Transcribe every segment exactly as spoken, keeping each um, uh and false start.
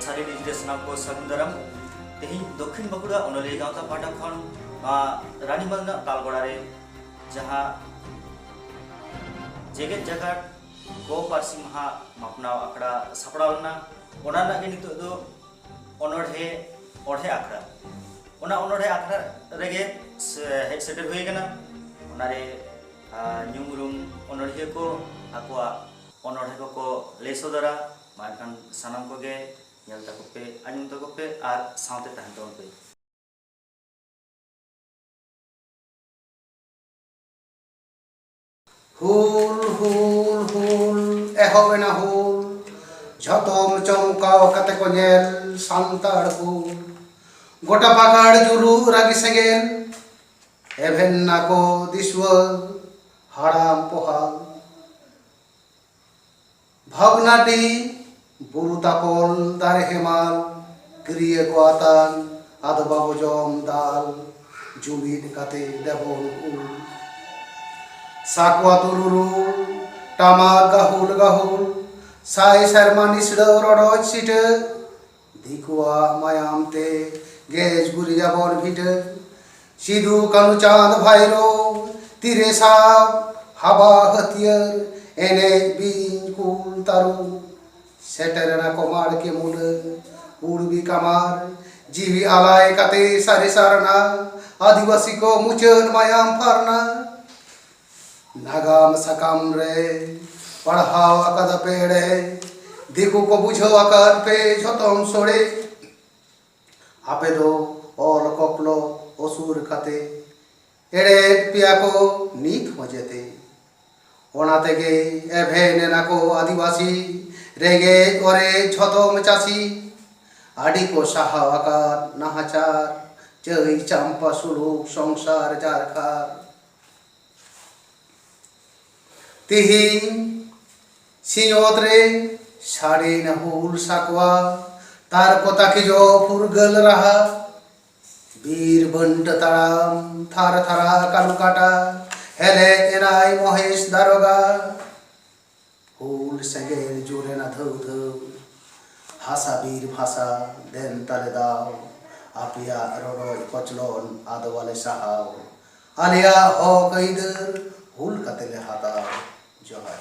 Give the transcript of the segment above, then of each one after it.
ᱥᱟᱹᱨᱤ ᱱᱤᱡᱽ ᱨᱮ ᱥᱟᱱᱟᱢ ᱠᱚ ᱥᱟᱹᱜᱩᱱ ᱫᱟᱨᱟᱢ᱾ ᱛᱮᱦᱮᱧ ᱫᱚᱠᱠᱷᱤᱱ ᱵᱟᱸᱠᱩᱲᱟ ᱚᱱᱚᱞᱤᱭᱟᱹ ᱜᱟᱶᱛᱟ ᱯᱟᱦᱴᱟ ᱠᱷᱚᱱ ᱱᱚᱣᱟ ᱨᱟᱱᱤᱵᱟᱸᱫᱷ ᱨᱮᱱᱟᱜ ᱛᱟᱞᱜᱚᱲᱟ ᱨᱮ ᱡᱟᱦᱟᱸ ᱡᱮᱜᱮᱛ ᱡᱟᱠᱟᱛ ᱜᱚ ᱯᱟᱹᱨᱥᱤ ᱢᱟᱦᱟ ᱢᱟᱯᱱᱟᱣ ᱟᱠᱷᱲᱟ ᱥᱟᱯᱲᱟᱣ ᱞᱮᱱᱟ, ᱚᱱᱟ ᱨᱮᱱᱟᱜ ᱜᱮ ᱱᱤᱛᱚᱜ ᱫᱚ ᱚᱱᱚᱬᱦᱮ, ᱚᱬᱦᱮ ᱟᱠᱷᱲᱟ᱾ ᱚᱱᱟ ᱚᱱᱚᱬᱦᱮ ᱟᱠᱷᱲᱟ ᱨᱮᱜᱮ ᱥᱮ-, ᱦᱮᱡ ᱥᱮᱴᱮᱨ ᱦᱩᱭ ᱟᱠᱟᱱᱟ᱾ ᱚᱱᱟᱨᱮ, ᱟ, ᱧᱩᱢ ᱩᱨᱩᱢ ᱚᱱᱚᱬᱦᱤᱭᱟᱹ ᱠᱚ ᱟᱠᱚᱣᱟᱜ ᱚᱱᱚᱬᱦᱮ ᱠᱚᱠᱚ ᱞᱟᱹᱭ ᱥᱚᱫᱚᱨᱟ᱾ ᱢᱟ ᱮᱱᱠᱷᱟᱱ ᱥᱟᱱᱟᱢ ᱠᱚᱜᱮ ᱧᱮᱞ ᱛᱟᱠᱚ ᱯᱮ, ᱟᱸᱡᱚᱢ ᱛᱟᱠᱚ ᱯᱮ ᱟᱨ ᱥᱟᱶᱛᱮ ᱛᱟᱦᱮᱱ ᱛᱟᱵᱚᱱ ᱯᱮ᱾ ᱦᱩᱞ, ᱦᱩᱞ, ᱦᱩᱞ, ᱮᱦᱚᱵ ᱮᱱᱟ ᱦᱩᱞ᱾ ᱡᱷᱚᱛᱚᱢ ᱪᱚᱢᱠᱟᱣ ᱠᱟᱛᱮ ᱠᱚ ᱧᱮᱞ ᱥᱟᱱᱛᱟᱲ ᱦᱩᱞ᱾ ᱜᱚᱴᱟ ᱯᱟᱠᱟᱲ ᱡᱩᱞᱩᱜ ᱨᱟᱹᱜᱤ ᱥᱮᱸᱜᱮᱞ᱾ ᱮᱵᱷᱮᱱ ᱱᱟᱠᱚ ᱫᱤᱥᱩᱣᱟᱹ ᱦᱟᱲᱟᱢ ᱯᱚᱦᱟᱞ᱾ ᱵᱷᱚᱜᱽᱱᱟᱰᱤ ᱵᱩᱨᱩ ᱛᱟᱯᱚᱞ ᱫᱟᱨᱮ ᱦᱮᱢᱟᱞ, ᱠᱤᱨᱤᱭᱟᱹ ᱠᱚ ᱟᱛᱟᱝ, ᱟᱫᱚ ᱵᱟᱵᱚ ᱡᱚᱢ ᱫᱟᱞ, ᱡᱩᱢᱤᱫ ᱠᱟᱛᱮ ᱫᱮᱵᱚᱱ ᱩᱞ᱾ ᱥᱟᱠᱣᱟ ᱛᱩᱨᱩᱨᱩ, ᱴᱟᱢᱟᱠ ᱜᱟᱹᱦᱩᱞ ᱜᱟᱹᱦᱩᱞ, ᱥᱟᱭ ᱥᱮᱨᱢᱟ ᱱᱤᱥᱲᱟᱹᱣ ᱨᱚᱰᱚᱡ ᱥᱤᱴᱟᱹ, ᱫᱤᱠᱩᱣᱟᱜ ᱢᱟᱭᱟᱢ ᱛᱮ ᱜᱮᱡ ᱜᱩᱨᱤᱡᱟᱵᱚᱱ ᱵᱷᱤᱴᱟᱹ᱾ ᱥᱤᱫᱩ ᱠᱟᱹᱱᱩ ᱪᱟᱸᱫ ᱵᱷᱟᱭᱨᱳ ᱛᱤᱨᱮ ᱥᱟᱵ ᱦᱟᱵᱟ ᱦᱟᱹᱛᱭᱟᱹᱨ, ᱮᱱᱮᱡ ᱵᱤᱧ ᱠᱩᱞ ᱛᱟᱹᱨᱩᱵ᱾ ᱥᱮᱴᱮᱨᱮᱱᱟ ᱠᱚ ᱢᱟᱲᱠᱮ ᱢᱩᱞᱟᱹ, ᱩᱲᱵᱤ ᱠᱟᱢᱟᱨ, ᱡᱤᱣᱤ ᱟᱞᱟᱭ ᱠᱟᱛᱮ ᱥᱟᱹᱨᱤ ᱥᱟᱨᱱᱟ, ᱟᱹᱫᱤᱵᱟᱹᱥᱤ ᱠᱚ ᱢᱩᱪᱟᱹᱫ ᱢᱟᱭᱟᱢ ᱯᱷᱟᱨᱱᱟ᱾ ᱱᱟᱜᱟᱢ ᱥᱟᱠᱟᱢ ᱨᱮ ᱯᱟᱲᱦᱟᱣ ᱟᱠᱟᱫᱟ ᱯᱮ ᱮᱲᱮ, ᱫᱤᱠᱩ ᱠᱚ ᱵᱩᱡᱷᱟᱹᱣ ᱟᱠᱟᱫ ᱯᱮ ᱡᱷᱚᱛᱚᱢ ᱥᱚᱲᱮ᱾ ᱟᱯᱮ ᱫᱚ ᱚᱞ ᱠᱚᱠᱞᱚ ᱚᱥᱩᱨ ᱠᱟᱛᱮ, ᱮᱲᱮᱭᱮᱫ ᱯᱮᱭᱟ ᱠᱚ ᱱᱤᱛ ᱦᱚᱸ ᱡᱮᱛᱮ᱾ ᱚᱱᱟ ᱛᱮᱜᱮ ᱮᱵᱷᱮᱱ ᱮᱱᱟ ᱠᱚ ᱟᱹᱫᱤᱵᱟᱹᱥᱤ, ᱨᱮᱸᱜᱮᱡ ᱚᱨᱮᱡ ᱡᱷᱚᱛᱚᱢ ᱪᱟᱹᱥᱤ᱾ ᱟᱹᱰᱤ ᱠᱚ ᱥᱟᱦᱟᱣ ᱟᱠᱟᱫ ᱱᱟᱦᱟᱪᱟᱨ, ᱪᱟᱹᱭ ᱪᱟᱢᱯᱟ ᱥᱩᱞᱩᱠ ᱥᱚᱝᱥᱟᱨ ᱡᱟᱨᱠᱷᱟᱨ᱾ ᱛᱤᱦᱤᱧ ᱥᱤᱧᱚᱛ ᱨᱮ ᱥᱟᱰᱮᱭᱮᱱᱟ ᱦᱩᱞ ᱥᱟᱠᱣᱟ, ᱛᱟᱨ ᱠᱚ ᱛᱟᱹᱠᱤᱡᱚᱜ ᱯᱷᱩᱨᱜᱟᱹᱞ ᱨᱟᱦᱟ᱾ ᱵᱤᱨ ᱵᱟᱹᱱᱴᱟᱹ ᱛᱟᱲᱟᱢ ᱛᱷᱟᱨ ᱛᱷᱟᱨᱟ ᱠᱟᱹᱞᱩ ᱠᱟᱴᱟ, ᱦᱮᱞᱮᱡ ᱮᱱᱟᱭ ᱢᱚᱦᱮᱥ ᱫᱟᱨᱚᱜᱟ᱾ ᱦᱩᱞ ᱥᱮᱸᱜᱮᱞ ᱡᱩᱨ ᱮᱱᱟ ᱫᱷᱟᱹᱣ ᱫᱷᱟᱹᱣ, ᱵᱷᱟᱥᱟ ᱵᱤᱨ ᱵᱷᱟᱥᱟ ᱫᱮᱱ ᱛᱟᱞᱮ ᱫᱟᱣ, ᱟᱯᱮᱭᱟᱜ ᱨᱚᱰᱚᱡ ᱠᱚᱪᱞᱚᱱ ᱟᱫᱚ ᱵᱟᱞᱮ ᱥᱟᱦᱟᱣ, ᱟᱞᱮᱭᱟᱜ ᱦᱚᱠ ᱟᱹᱭᱫᱟᱹᱨ ᱦᱩᱞ ᱠᱟᱛᱮ ᱞᱮ ᱦᱟᱛᱟᱣ᱾ ᱡᱚᱦᱟᱨ᱾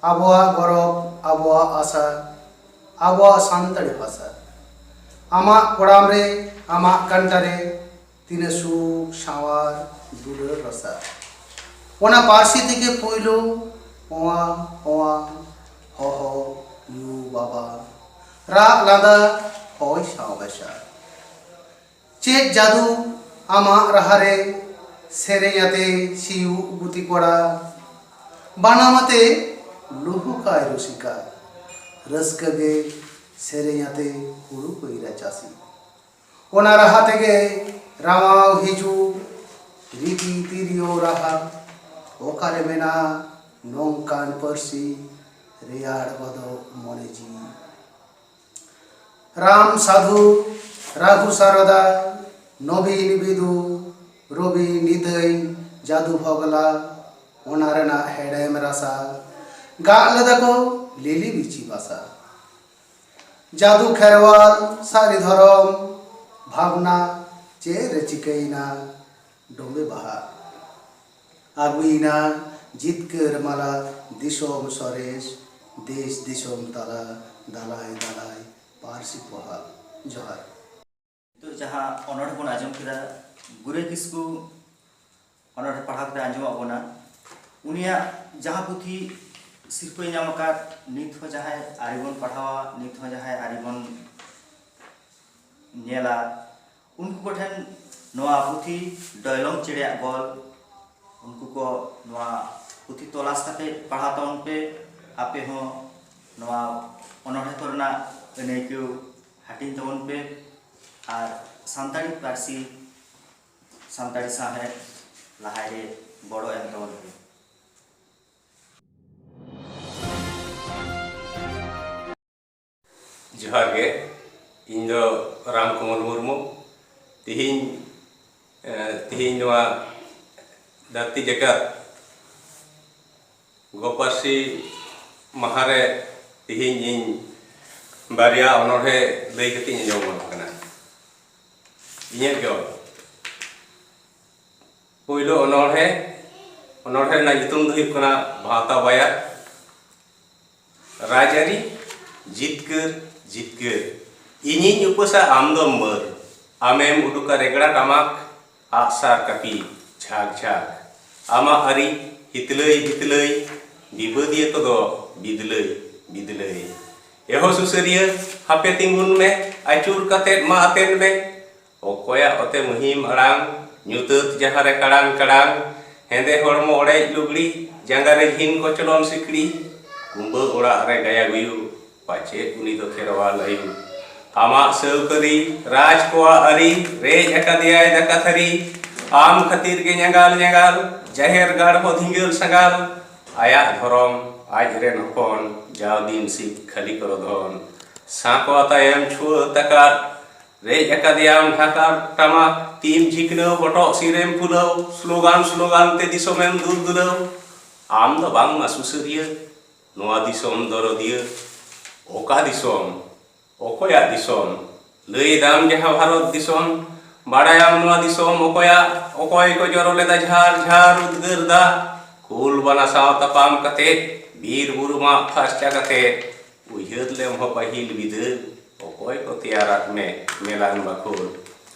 ᱟᱵᱚᱣᱟᱜ ᱜᱚᱨᱚᱵ, ᱟᱵᱚᱣᱟᱜ ᱟᱥᱟ, ᱟᱵᱚᱣᱟᱜ ᱥᱟᱱᱛᱟᱲᱤ ᱵᱷᱟᱥᱟ᱾ ᱟᱢᱟᱜ ᱠᱚᱲᱟᱢ ᱨᱮ, ᱟᱢᱟᱜ ᱠᱟᱱᱴᱟ ᱨᱮ ᱛᱤᱱᱟᱹᱜ ᱥᱩᱠ, ᱥᱟᱶᱟᱨ, ᱫᱩᱞᱟᱹᱲ ᱨᱟᱥᱟ᱾ ᱚᱱᱟ ᱯᱟᱹᱨᱥᱤ ᱛᱮᱜᱮ ᱯᱩᱭᱞᱩ ᱚᱣᱟ, ᱚᱣᱟ, ᱦᱚᱦᱚ, ᱭᱩ, ᱵᱟᱵᱟ, ᱨᱟᱜ, ᱞᱟᱸᱫᱟ, ᱦᱚᱭ ᱥᱟᱶ ᱢᱮᱥᱟ᱾ ᱪᱮᱫ ᱡᱟᱫᱩ ᱟᱢᱟᱜ ᱨᱟᱦᱟ ᱨᱮ, ᱥᱮᱨᱮᱧ ᱟᱛᱮ ᱥᱤᱭᱩᱜ ᱜᱩᱛᱤ ᱠᱚᱲᱟ, ᱵᱟᱱᱟᱢ ᱟᱛᱮ ᱞᱩᱦᱩᱠᱟᱭ ᱨᱩᱥᱤᱠᱟ, ᱨᱟᱹᱥᱠᱟᱹ ᱜᱮ ᱥᱮᱨᱮᱧ ᱟᱛᱮ ᱦᱩᱲᱩ ᱠᱚ ᱤᱨᱟ ᱪᱟᱹᱥᱤ᱾ ᱚᱱᱟ ᱨᱟᱦᱟ ᱛᱮᱜᱮ ᱨᱟᱣᱟᱣ ᱦᱤᱡᱩᱜ ᱨᱤᱛᱤ ᱛᱤᱨᱭᱳ ᱨᱟᱦᱟ, ᱚᱠᱟᱨᱮ ᱢᱮᱱᱟᱜ ᱱᱚᱝᱠᱟᱱ ᱯᱟᱹᱨᱥᱤ, ᱨᱮᱭᱟᱲ ᱜᱚᱫᱚᱜ ᱢᱚᱱᱮ ᱡᱤᱣᱤ᱾ ᱨᱟᱢ ᱥᱟᱫᱷᱩ, ᱨᱟᱜᱷᱩ ᱥᱟᱨᱚᱫᱟ, ᱱᱚᱵᱤᱱ ᱵᱤᱫᱩ, ᱨᱚᱵᱤ ᱱᱤᱛᱟᱹᱭ, ᱡᱟᱫᱩ ᱵᱷᱚᱜᱽᱞᱟ, ᱚᱱᱟ ᱨᱮᱱᱟᱜ ᱦᱮᱲᱮᱢ ᱨᱟᱥᱟ, ᱜᱟᱜ ᱞᱮᱫᱟ ᱠᱚ ᱞᱤᱞᱤ ᱵᱤᱪᱤ ᱵᱟᱥᱟ᱾ ᱡᱟᱫᱩ ᱠᱷᱮᱨᱣᱟᱞ, ᱥᱟᱹᱨᱤ ᱫᱷᱚᱨᱚᱢ, ᱵᱷᱟᱵᱽᱱᱟ, ᱪᱮᱫ ᱨᱮ ᱪᱤᱠᱟᱹᱭᱮᱱᱟ? ᱰᱚᱢᱵᱮ ᱵᱟᱦᱟ ᱟᱹᱜᱩᱭᱮᱱᱟ, ᱡᱤᱛᱠᱟᱹᱨ ᱢᱟᱞᱟ, ᱫᱤᱥᱚᱢ ᱥᱚᱨᱮᱥ, ᱫᱮᱥ ᱫᱤᱥᱚᱢ ᱛᱟᱞᱟ, ᱫᱟᱞᱟᱭ ᱫᱟᱞᱟᱭ, ᱯᱟᱹᱨᱥᱤ ᱯᱚᱦᱟ᱾ ᱡᱚᱦᱟᱨ᱾ ᱱᱤᱛᱚᱜ ᱡᱟᱦᱟᱸ ᱚᱱᱚᱬᱦᱮ ᱵᱚᱱ ᱟᱸᱡᱚᱢ ᱠᱮᱫᱟ, ᱜᱩᱨᱟᱹᱭ ᱠᱤᱥᱠᱩ ᱚᱱᱚᱬᱦᱮ ᱯᱟᱲᱦᱟᱣ ᱠᱟᱛᱮ ᱟᱸᱡᱚᱢᱟᱜ ᱵᱚᱱᱟ, ᱩᱱᱤᱭᱟᱜ ᱡᱟᱦᱟᱸ ᱯᱩᱛᱷᱤ ᱥᱤᱨᱯᱟᱹᱭ ᱧᱟᱢ ᱟᱠᱟᱫ, ᱱᱤᱛ ᱦᱚᱸ ᱡᱟᱦᱟᱸᱭ ᱟᱹᱨᱤ ᱵᱚᱱ ᱯᱟᱲᱦᱟᱣᱟ, ᱱᱤᱛ ᱦᱚᱸ ᱡᱟᱦᱟᱸᱭ ᱟᱹᱨᱤ ᱵᱚᱱ ᱧᱮᱞᱟ, ᱩᱱᱠᱩ ᱠᱚᱴᱷᱮᱱ ᱱᱚᱣᱟ ᱯᱩᱛᱷᱤ ᱰᱚᱭᱞᱚᱝ ᱪᱮᱬᱮᱭᱟᱜ ᱜᱚᱞ, ᱩᱱᱠᱩ ᱠᱚ ᱱᱚᱣᱟ ᱯᱩᱛᱷᱤ ᱛᱚᱞᱟᱥ ᱠᱟᱛᱮ ᱯᱟᱲᱦᱟᱣ ᱛᱟᱵᱚᱱ ᱯᱮ᱾ ᱟᱯᱮ ᱦᱚᱸ ᱱᱚᱣᱟ ᱚᱱᱚᱬᱦᱮ ᱠᱚᱨᱮᱱᱟᱜ ᱟᱹᱱᱟᱹᱭᱠᱟᱹᱣ ᱦᱟᱹᱴᱤᱧ ᱛᱟᱵᱚᱱ ᱯᱮ ᱟᱨ ᱥᱟᱱᱛᱟᱲᱤ ᱯᱟᱹᱨᱥᱤ ᱥᱟᱱᱛᱟᱲᱤ ᱥᱟᱶᱦᱮᱫ ᱞᱟᱦᱟᱭ ᱨᱮ ᱜᱚᱲᱚ ᱮᱢ ᱛᱟᱵᱚᱱ ᱯᱮ᱾ ᱡᱚᱦᱟᱨ ᱜᱮ, ᱤᱧ ᱫᱚ ᱨᱟᱢ ᱠᱚᱢᱚᱞ ᱢᱩᱨᱢᱩ᱾ ᱛᱤᱦᱤᱧ, ᱮ, ᱛᱤᱦᱤᱧ ᱱᱚᱣᱟ ᱫᱷᱟᱹᱨᱛᱤ ᱡᱟᱠᱟᱛ ᱜᱚ ᱯᱟᱹᱨᱥᱤ ᱢᱟᱦᱟ ᱨᱮ ᱛᱤᱦᱤᱧ ᱤᱧ ᱵᱟᱨᱭᱟ ᱚᱱᱚᱬᱦᱮ ᱞᱟᱹᱭ ᱠᱟᱛᱮ ᱤᱧ ᱟᱸᱡᱚᱢ ᱟᱵᱚᱱ ᱠᱟᱱᱟ᱾ ᱤᱧᱟᱹᱜ ᱜᱮ ᱚᱞ᱾ ᱯᱳᱭᱞᱳ ᱚᱱᱚᱬᱦᱮ, ᱚᱱᱚᱬᱦᱮ ᱨᱮᱱᱟᱜ ᱧᱩᱛᱩᱢ ᱫᱚ ᱦᱩᱭᱩᱜ ᱠᱟᱱᱟ ᱵᱷᱟᱶᱛᱟ ᱵᱟᱭᱟᱨ᱾ ᱨᱟᱡᱽᱟᱹᱨᱤ ᱡᱤᱛᱠᱟᱹᱨ ᱡᱤᱛᱠᱟᱹᱨ, ᱤᱧᱤᱧ ᱩᱯᱟᱹᱥᱟ ᱟᱢ ᱫᱚᱢ ᱢᱟᱹᱨ, ᱟᱢᱮᱢ ᱩᱰᱩᱠᱟ ᱨᱮᱜᱽᱲᱟ ᱴᱟᱢᱟᱠ, ᱟᱜᱼᱥᱟᱨ ᱠᱟᱹᱯᱤ ᱡᱷᱟᱠ ᱡᱷᱟᱠ, ᱟᱢᱟᱜ ᱟᱹᱨᱤ ᱦᱤᱛᱞᱟᱹᱭ ᱦᱤᱛᱞᱟᱹᱭ, ᱵᱤᱵᱟᱹᱫᱤᱭᱟᱹ ᱠᱚᱫᱚ ᱵᱤᱫᱞᱟᱹᱭ ᱵᱤᱫᱞᱟᱹᱭ᱾ ᱮᱦᱚ ᱥᱩᱥᱟᱹᱨᱤᱭᱟᱹ, ᱦᱟᱯᱮ ᱛᱤᱸᱜᱩᱱ ᱢᱮ, ᱟᱹᱪᱩᱨ ᱠᱟᱛᱮᱫ ᱢᱟ ᱟᱛᱮᱱ ᱢᱮ, ᱚᱠᱚᱭᱟᱜ ᱚᱛᱮ ᱢᱩᱦᱤᱢ ᱟᱲᱟᱝ, ᱧᱩᱛᱟᱹᱛ ᱡᱟᱦᱟᱸ ᱨᱮ ᱠᱟᱲᱟᱝ ᱠᱟᱲᱟᱝ, ᱦᱮᱸᱫᱮ ᱦᱚᱲᱢᱚ ᱚᱲᱮᱡ ᱞᱩᱜᱽᱲᱤ, ᱡᱟᱸᱜᱟ ᱨᱮ ᱡᱷᱤᱱ ᱠᱚᱪᱞᱚᱱ ᱥᱤᱠᱲᱤ, ᱠᱩᱸᱵᱟᱹ ᱚᱲᱟᱜ ᱨᱮ ᱜᱟᱭᱟ ᱜᱩᱭᱩ, ᱯᱟᱪᱮᱫ ᱩᱱᱤ ᱫᱚ ᱠᱷᱮᱨᱣᱟᱞ ᱟᱭᱩ᱾ ᱟᱢᱟᱜ ᱥᱟᱹᱣᱠᱟᱹᱨᱤ, ᱨᱟᱡᱽ ᱠᱚᱣᱟᱜ ᱟᱹᱨᱤ, ᱨᱮᱡ ᱟᱠᱟᱫᱮᱭᱟᱭ ᱫᱟᱠᱟ ᱛᱷᱟᱹᱨᱤ, ᱟᱢ ᱠᱷᱟᱹᱛᱤᱨ ᱜᱮ ᱧᱟᱸᱜᱟᱞ ᱧᱟᱸᱜᱟᱞ, ᱡᱟᱦᱮᱨ ᱜᱟᱲ ᱦᱚᱸ ᱫᱷᱤᱸᱜᱟᱹᱞ ᱥᱟᱸᱜᱟᱞ, ᱟᱭᱟᱜ ᱫᱷᱚᱨᱚᱢ, ᱟᱡ ᱨᱮᱱ ᱦᱚᱯᱚᱱ, ᱡᱟᱣ ᱫᱤᱱ ᱥᱤᱫ ᱠᱷᱟᱹᱞᱤ ᱠᱚᱨᱚᱫᱷᱚᱱ᱾ ᱥᱟᱸᱠᱚᱣᱟ ᱛᱟᱭᱚᱢ ᱪᱷᱩᱣᱟᱹ ᱛᱟᱠᱟᱫ, ᱨᱮᱡ ᱟᱠᱟᱫᱮᱭᱟᱢ ᱰᱷᱟᱠᱟ ᱴᱟᱢᱟᱠ, ᱛᱤᱢ ᱡᱷᱤᱠᱱᱟᱹᱣ, ᱦᱚᱴᱚᱜ ᱥᱤᱨᱮᱢ ᱯᱷᱩᱞᱟᱹᱣ, ᱥᱞᱳᱜᱟᱱ ᱥᱞᱳᱜᱟᱱ ᱛᱮ ᱫᱤᱥᱚᱢᱮᱢ ᱫᱩᱞ ᱫᱩᱞᱟᱹᱣ᱾ ᱟᱢ ᱫᱚ ᱵᱟᱝᱢᱟ ᱥᱩᱥᱟᱹᱨᱤᱭᱟᱹ, ᱱᱚᱣᱟ ᱫᱤᱥᱚᱢ ᱫᱚᱨᱚᱫᱤᱭᱟᱹ᱾ ᱚᱠᱟ ᱫᱤᱥᱚᱢ? ᱚᱠᱚᱭᱟᱜ ᱫᱤᱥᱚᱢ? ᱞᱟᱹᱭ ᱫᱟᱢ ᱡᱟᱦᱟᱸ ᱵᱷᱟᱨᱚᱛ ᱫᱤᱥᱚᱢ᱾ ᱵᱟᱲᱟᱭᱟᱢ ᱱᱚᱣᱟ ᱫᱤᱥᱚᱢ ᱚᱠᱚᱭᱟᱜ? ᱚᱠᱚᱭ ᱠᱚ ᱡᱚᱨᱚ ᱞᱮᱫᱟ ᱡᱷᱟᱨ ᱡᱷᱟᱨ ᱩᱫᱽᱜᱟᱹᱨ ᱫᱟᱜ? ᱦᱩᱞ ᱵᱟᱱᱟ ᱥᱟᱶ ᱛᱟᱯᱟᱢ ᱠᱟᱛᱮ, ᱵᱤᱨ ᱵᱩᱨᱩ ᱢᱟᱜ ᱯᱷᱟᱨᱪᱟ ᱠᱟᱛᱮ, ᱩᱭᱦᱟᱹᱨ ᱞᱮᱢ ᱦᱚᱸ ᱯᱟᱹᱦᱤᱞ ᱵᱤᱫᱟᱹᱞ, ᱚᱠᱚᱭ ᱠᱚ ᱛᱮᱭᱟᱨᱟᱫ ᱢᱮ ᱢᱮᱞᱟᱱ ᱵᱟᱠᱷᱳᱞ?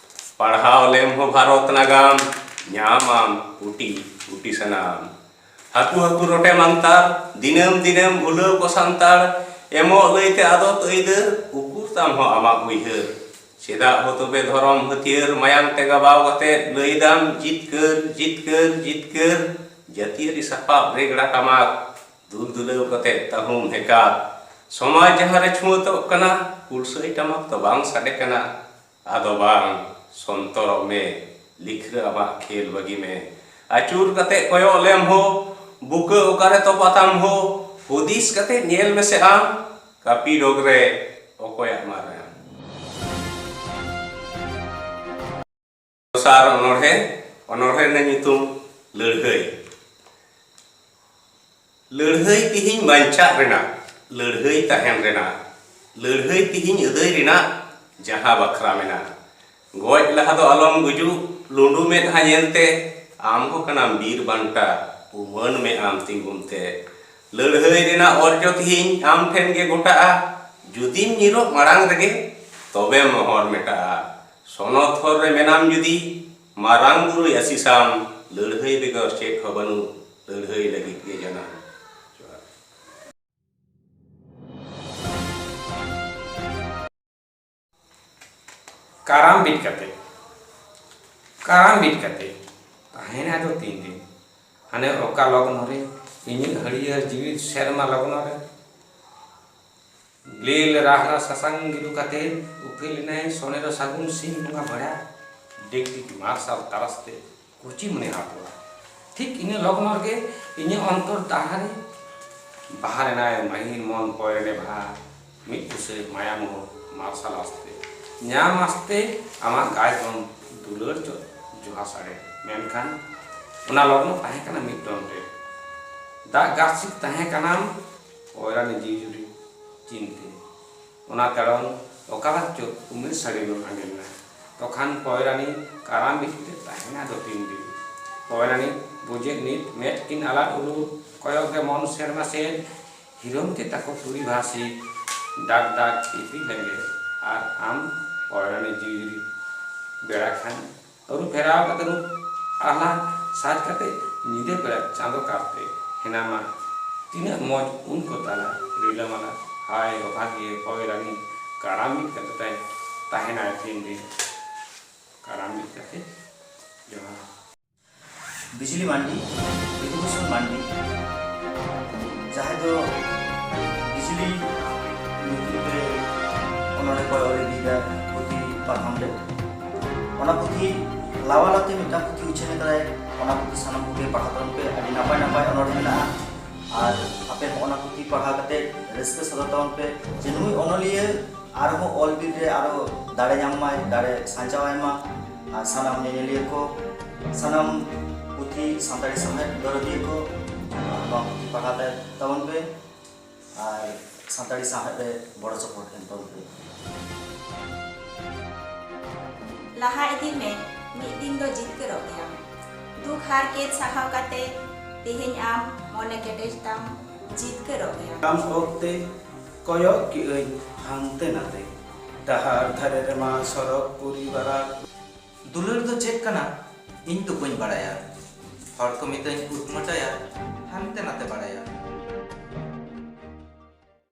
ᱯᱟᱲᱦᱟᱣ ᱞᱮᱢ ᱦᱚᱸ ᱵᱷᱟᱨᱚᱛ ᱱᱟᱜᱟᱢ, ᱧᱟᱢᱟᱢ ᱩᱴᱤ ᱩᱴᱤ ᱥᱟᱱᱟᱢ᱾ ᱦᱟᱹᱠᱩ ᱦᱟᱹᱠᱩ ᱨᱚᱴᱮ ᱢᱟᱱᱛᱟᱨ, ᱫᱤᱱᱟᱹᱢ ᱫᱤᱱᱟᱹᱢ ᱵᱷᱩᱞᱟᱹᱣ ᱠᱚ ᱥᱟᱱᱛᱟᱲ, ᱮᱢᱚᱜ ᱞᱟᱹᱭᱛᱮ ᱟᱫᱚ ᱛᱟᱹᱭᱫᱟᱹᱨ, ᱩᱠᱩᱨ ᱛᱟᱢ ᱦᱚᱸ ᱟᱢᱟᱜ ᱩᱭᱦᱟᱹᱨ? ᱪᱮᱫᱟᱜ ᱦᱚ ᱛᱚᱵᱮ ᱫᱷᱚᱨᱚᱢ ᱦᱟᱹᱛᱭᱟᱹᱨ ᱢᱟᱭᱟᱝ ᱛᱮ ᱜᱟᱵᱟᱣ ᱠᱟᱛᱮ ᱞᱟᱹᱭ ᱫᱟᱢ ᱡᱤᱛᱠᱟᱹᱨ, ᱡᱤᱛᱠᱟᱹᱨ, ᱡᱤᱛᱠᱟᱹᱨ? ᱡᱟᱹᱛᱤᱭᱟᱹᱨᱤ ᱥᱟᱯᱟᱵ ᱨᱮᱜᱽᱲᱟ ᱴᱟᱢᱟᱠ ᱫᱩᱞ ᱫᱩᱞᱟᱹᱣ ᱠᱟᱛᱮ ᱛᱟᱹᱦᱩᱢ ᱦᱮᱠᱟᱛ᱾ ᱥᱚᱢᱟᱡᱽ ᱡᱟᱦᱟᱸ ᱨᱮ ᱪᱷᱩᱣᱟᱹᱛᱚᱜ ᱠᱟᱱᱟ, ᱠᱩᱞᱥᱟᱹᱭ ᱴᱟᱢᱟᱠ ᱫᱚ ᱵᱟᱝ ᱥᱟᱰᱮ ᱠᱟᱱᱟ᱾ ᱟᱫᱚ ᱵᱟᱝ, ᱥᱚᱱᱛᱚᱨᱚᱜ ᱢᱮ, ᱞᱤᱠᱷᱨᱟᱹ ᱟᱢᱟᱜ ᱠᱷᱮᱞ ᱵᱟᱹᱜᱤ ᱢᱮ᱾ ᱟᱹᱪᱩᱨ ᱠᱟᱛᱮ ᱠᱚᱭᱚᱜ ᱞᱮᱢ ᱦᱳ, ᱵᱩᱠᱟᱹ ᱚᱠᱟᱨᱮ ᱛᱚᱯᱟ ᱛᱟᱢ ᱦᱳ, ᱦᱩᱫᱤᱥ ᱠᱟᱛᱮ ᱧᱮᱞ ᱢᱮᱥᱮ ᱟᱢ, ᱠᱟᱹᱯᱤ ᱰᱚᱜᱽ ᱨᱮ ᱚᱠᱚᱭᱟᱜ ᱢᱟᱨᱟᱝ? ᱫᱚᱥᱟᱨ ᱚᱱᱚᱬᱦᱮ, ᱚᱱᱚᱬᱦᱮ ᱨᱮᱱᱟᱜ ᱧᱩᱛᱩᱢ ᱞᱟᱹᱲᱦᱟᱹᱭ᱾ ᱞᱟᱹᱲᱦᱟᱹᱭ ᱛᱤᱦᱤᱧ ᱵᱟᱧᱪᱟᱜ ᱨᱮᱱᱟᱜ, ᱞᱟᱹᱲᱦᱟᱹᱭ ᱛᱟᱦᱮᱱ ᱨᱮᱱᱟᱜ, ᱞᱟᱹᱲᱦᱟᱹᱭ ᱛᱤᱦᱤᱧ ᱟᱹᱫᱟᱹᱭ ᱨᱮᱱᱟᱜ ᱡᱟᱦᱟᱸ ᱵᱟᱠᱷᱨᱟ ᱢᱮᱱᱟᱜ᱾ ᱜᱚᱡ ᱞᱟᱦᱟ ᱫᱚ ᱟᱞᱚᱢ ᱜᱩᱡᱩᱜ, ᱞᱩᱸᱰᱩ ᱢᱮᱫᱦᱟ ᱧᱮᱞᱛᱮ, ᱟᱢ ᱦᱚᱸ ᱠᱟᱱᱟᱢ ᱵᱤᱨ ᱵᱟᱱᱴᱟ, ᱩᱢᱟᱹᱱ ᱢᱮ ᱟᱢ ᱛᱤᱸᱜᱩᱱ ᱛᱮ᱾ ᱞᱟᱹᱲᱦᱟᱹᱭ ᱨᱮᱱᱟᱜ ᱚᱨᱡᱚ ᱛᱤᱦᱤᱧ ᱟᱢ ᱴᱷᱮᱱ ᱜᱮ ᱜᱚᱴᱟᱜᱼᱟ, ᱡᱩᱫᱤᱢ ᱧᱤᱨᱚᱜ ᱢᱟᱲᱟᱝ ᱨᱮᱜᱮ ᱛᱚᱵᱮᱢ ᱢᱚᱦᱚᱨ ᱢᱮᱴᱟᱜᱼᱟ᱾ ᱥᱚᱱᱚᱛ ᱦᱚᱨ ᱨᱮ ᱢᱮᱱᱟᱢ ᱡᱩᱫᱤ, ᱢᱟᱨᱟᱝ ᱵᱩᱨᱩᱭ ᱟᱹᱥᱤᱥᱟᱢ, ᱞᱟᱹᱲᱦᱟᱹᱭ ᱵᱮᱜᱚᱨ ᱪᱮᱫ ᱦᱚᱸ ᱵᱟᱹᱱᱩᱜ, ᱞᱟᱹᱲᱦᱟᱹᱭ ᱞᱟᱹᱜᱤᱫ ᱜᱮ ᱡᱟᱱᱟᱢ᱾ ᱡᱚᱦᱟᱨ᱾ ᱠᱟᱨᱟᱢ ᱵᱤᱫ ᱠᱟᱛᱮ, ᱠᱟᱨᱟᱢ ᱵᱤᱫ ᱠᱟᱛᱮ ᱛᱟᱦᱮᱱᱟ ᱫᱚ ᱛᱤᱱ ᱫᱤᱱ? ᱦᱟᱱᱮ ᱚᱠᱟ ᱞᱚᱜᱱᱚ ᱨᱮ, ᱤᱧᱟᱹᱜ ᱦᱟᱹᱨᱭᱟᱹᱲ ᱡᱤᱣᱤ ᱥᱮᱨᱢᱟ ᱞᱚᱜᱱᱚ ᱨᱮ, ᱞᱤᱞ ᱨᱟᱦᱞᱟ ᱥᱟᱥᱟᱝ ᱜᱤᱨᱩ ᱠᱟᱛᱮ, ᱩᱯᱮᱞ ᱮᱱᱟᱭ ᱥᱚᱱᱮᱨᱚ ᱥᱟᱹᱜᱩᱱ ᱥᱤᱧ ᱵᱚᱸᱜᱟ ᱵᱷᱟᱲᱟ, ᱰᱤᱜᱽ ᱰᱤᱜᱽ ᱢᱟᱨᱥᱟᱞ ᱛᱟᱨᱟᱥ ᱛᱮ ᱠᱩᱪᱤ ᱢᱚᱱᱮ ᱦᱟᱛᱣᱟ᱾ ᱴᱷᱤᱠ ᱤᱱᱟᱹ ᱞᱚᱜᱱᱚ ᱨᱮᱜᱮ ᱤᱧᱟᱹᱜ ᱚᱱᱛᱚᱨ ᱫᱟᱦᱟ ᱨᱮ ᱵᱟᱦᱟ ᱞᱮᱱᱟᱭ ᱢᱟᱹᱦᱤᱨ ᱢᱚᱱ ᱯᱚᱭᱨᱮ ᱵᱟᱦᱟ, ᱢᱤᱫ ᱵᱩᱥᱟᱹᱜ ᱢᱟᱭᱟ ᱢᱳᱦ ᱢᱟᱨᱥᱟᱞ ᱟᱥᱛᱮ, ᱧᱟᱢ ᱟᱥᱛᱮ ᱟᱢᱟᱜ ᱜᱟᱭ ᱫᱚᱢ ᱫᱩᱞᱟᱹᱲ ᱪᱚ ᱡᱚᱦᱟ ᱥᱟᱰᱮ᱾ ᱢᱮᱱᱠᱷᱟᱱ ᱚᱱᱟ ᱞᱚᱜᱱᱚ ᱛᱟᱦᱮᱸ ᱠᱟᱱᱟ ᱢᱤᱫ ᱰᱚᱸᱰ ᱨᱮ᱾ ᱫᱟᱜ ᱜᱟᱨᱥᱤᱠ ᱛᱟᱦᱮᱸ ᱠᱟᱱᱟᱢ ᱯᱚᱭᱨᱟᱱᱤ ᱡᱤᱣᱤ ᱡᱩᱨᱤ ᱪᱤᱱᱛᱮ᱾ ᱚᱱᱟ ᱛᱮᱲᱚᱝ ᱚᱠᱟᱞᱟᱜ ᱪᱚ ᱩᱢᱮᱨ ᱥᱟᱹᱲᱤᱢ ᱟᱸᱜᱮᱱᱟ᱾ ᱛᱚᱠᱷᱟᱱ ᱯᱚᱭᱨᱟᱱᱤ ᱠᱟᱨᱟᱢ ᱵᱤᱫ ᱛᱮ ᱛᱟᱦᱮᱱᱟ ᱫᱚ ᱛᱤᱱ ᱫᱤᱱ? ᱯᱚᱭᱨᱟᱱᱤ ᱵᱩᱡᱮᱫ ᱱᱤᱛ ᱢᱮᱫ ᱠᱤᱱ ᱟᱞᱟᱫ ᱩᱞᱩ ᱠᱚᱭᱚᱜ ᱜᱮ ᱢᱚᱱ ᱥᱮᱨᱢᱟ ᱥᱮᱫ᱾ ᱦᱤᱨᱚᱢ ᱛᱮ ᱛᱟᱠᱚ ᱛᱩᱲᱤ ᱵᱷᱟᱥᱤ ᱰᱟᱠ ᱰᱟᱠ ᱤᱯᱤᱞ ᱞᱮᱸᱜᱮ᱾ ᱟᱨ ᱟᱢ ᱯᱚᱭᱨᱟᱱᱤ ᱡᱤᱣᱤ ᱵᱮᱲᱟ ᱠᱷᱟᱱ ᱟᱹᱨᱩ ᱯᱷᱮᱨᱟᱣ ᱠᱟᱛᱮ ᱨᱩᱯ ᱟᱦᱞᱟ ᱥᱟᱡ ᱠᱟᱛᱮ ᱧᱤᱫᱟᱹ ᱵᱮᱲᱟ ᱪᱟᱸᱫᱚ ᱠᱟᱨᱛᱮ ᱦᱮᱱᱟᱢᱟ᱾ ᱛᱤᱱᱟᱹᱜ ᱢᱚᱡᱽ ᱩᱱ ᱠᱚ ᱛᱟᱞᱟ ᱨᱤᱞᱟᱹᱢᱟᱞᱟ᱾ ᱦᱟᱭ ᱚᱵᱷᱟᱜᱤᱭᱟᱹ ᱯᱚᱭᱨᱟᱱᱤ ᱠᱟᱨᱟᱢ ᱢᱤᱫ ᱠᱟᱛᱮ ᱛᱟᱭ ᱛᱟᱦᱮᱱᱟᱭ ᱛᱤᱱ ᱫᱤᱱ? ᱠᱟᱨᱟᱢ ᱢᱤᱫ ᱠᱟᱛᱮ᱾ ᱡᱚᱦᱟᱨ᱾ ᱵᱤᱡᱽᱞᱤ ᱢᱟᱱᱰᱤ, ᱵᱤᱫᱩᱵᱷᱩᱥᱚᱱ ᱢᱟᱱᱰᱤ, ᱡᱟᱦᱟᱸᱭ ᱫᱚ ᱵᱤᱡᱽᱞᱤ ᱧᱩᱛᱩᱢ ᱛᱮ ᱚᱱᱚᱬᱦᱮ ᱠᱚᱭ ᱚᱞ ᱤᱫᱤᱭᱮᱫᱟ ᱯᱩᱛᱷᱤ ᱯᱟᱛᱷᱟᱢ ᱨᱮ᱾ ᱚᱱᱟ ᱯᱩᱛᱷᱤ ᱞᱟᱣᱟᱞᱟᱛᱮ ᱢᱤᱫᱴᱟᱝ ᱯᱩᱛᱷᱤ ᱩᱪᱷᱟᱹᱱ ᱟᱠᱟᱫᱟᱭ᱾ ᱚᱱᱟ ᱯᱩᱛᱷᱤ ᱥᱟᱱᱟᱢ ᱠᱚᱜᱮ ᱯᱟᱲᱦᱟᱣ ᱛᱟᱵᱚᱱ ᱯᱮ, ᱟᱹᱰᱤ ᱱᱟᱯᱟᱭ ᱱᱟᱯᱟᱭ ᱚᱱᱚᱬᱦᱮ ᱢᱮᱱᱟᱜᱼᱟ᱾ ᱟᱨ ᱟᱯᱮ ᱦᱚᱸ ᱚᱱᱟ ᱯᱩᱛᱷᱤ ᱯᱟᱲᱦᱟᱣ ᱠᱟᱛᱮ ᱨᱟᱹᱥᱠᱟᱹ ᱥᱚᱫᱚᱨ ᱛᱟᱵᱚᱱ ᱯᱮ ᱡᱮ ᱱᱩᱭ ᱚᱱᱚᱞᱤᱭᱟᱹ ᱟᱨᱦᱚᱸ ᱚᱞ ᱵᱤᱞ ᱨᱮ ᱟᱨᱚ ᱫᱟᱲᱮ ᱧᱟᱢ ᱢᱟᱭ, ᱫᱟᱲᱮ ᱥᱟᱧᱪᱟᱣ ᱟᱭ ᱢᱟ᱾ ᱟᱨ ᱥᱟᱱᱟᱢ ᱧᱮᱧᱮᱞᱤᱭᱟᱹ ᱠᱚ, ᱥᱟᱱᱟᱢ ᱯᱩᱛᱷᱤ ᱥᱟᱱᱛᱟᱲᱤ ᱥᱟᱶᱦᱮᱫ ᱫᱚᱨᱚᱫᱤᱭᱟᱹ ᱠᱚ, ᱱᱚᱣᱟ ᱯᱩᱛᱷᱤ ᱯᱟᱲᱦᱟᱣ ᱞᱮ ᱛᱟᱵᱚᱱ ᱯᱮ ᱟᱨ ᱥᱟᱱᱛᱟᱲᱤ ᱥᱟᱶᱦᱮᱫ ᱨᱮ ᱜᱚᱲᱚ ᱥᱚᱯᱚᱦᱚᱫ ᱮᱢ ᱛᱟᱵᱚᱱ ᱯᱮ᱾ ᱞᱟᱦᱟ ᱤᱫᱤᱜ ᱢᱮ, ᱢᱤᱫ ᱫᱤᱱ ᱫᱚ ᱡᱤᱛᱠᱟᱹᱨᱚᱜ ᱜᱮᱭᱟᱢ᱾ ᱫᱩᱠ ᱦᱟᱨᱠᱮᱛ ᱥᱟᱦᱟᱣ ᱠᱟᱛᱮ ᱛᱮᱦᱮᱧ ᱟᱢ ᱢᱚᱱᱮ ᱠᱮᱴᱮᱡ ᱛᱟᱢ, ᱡᱤᱛᱠᱟᱹᱨᱚᱜ ᱜᱮᱭᱟᱢ᱾ ᱟᱢ ᱚᱠᱛᱮ ᱠᱚᱭᱚᱜ ᱠᱮᱜᱼᱟᱹᱧ ᱦᱟᱱᱛᱮ ᱱᱟᱛᱮ, ᱰᱟᱦᱟᱨ ᱫᱷᱟᱨᱮ ᱨᱮᱢᱟ ᱥᱚᱨᱚᱜ ᱯᱩᱨᱤ ᱵᱟᱨᱟᱜ᱾ ᱫᱩᱞᱟᱹᱲ ᱫᱚ ᱪᱮᱫ ᱠᱟᱱᱟ ᱤᱧ ᱫᱚ ᱵᱟᱹᱧ ᱵᱟᱲᱟᱭᱟ, ᱦᱚᱲ ᱠᱚ ᱢᱤᱛᱟᱹᱧ ᱩᱫᱢᱟᱹᱴᱟᱭᱟ ᱦᱟᱱᱛᱮ ᱱᱟᱛᱮ ᱵᱟᱲᱟᱭᱟ᱾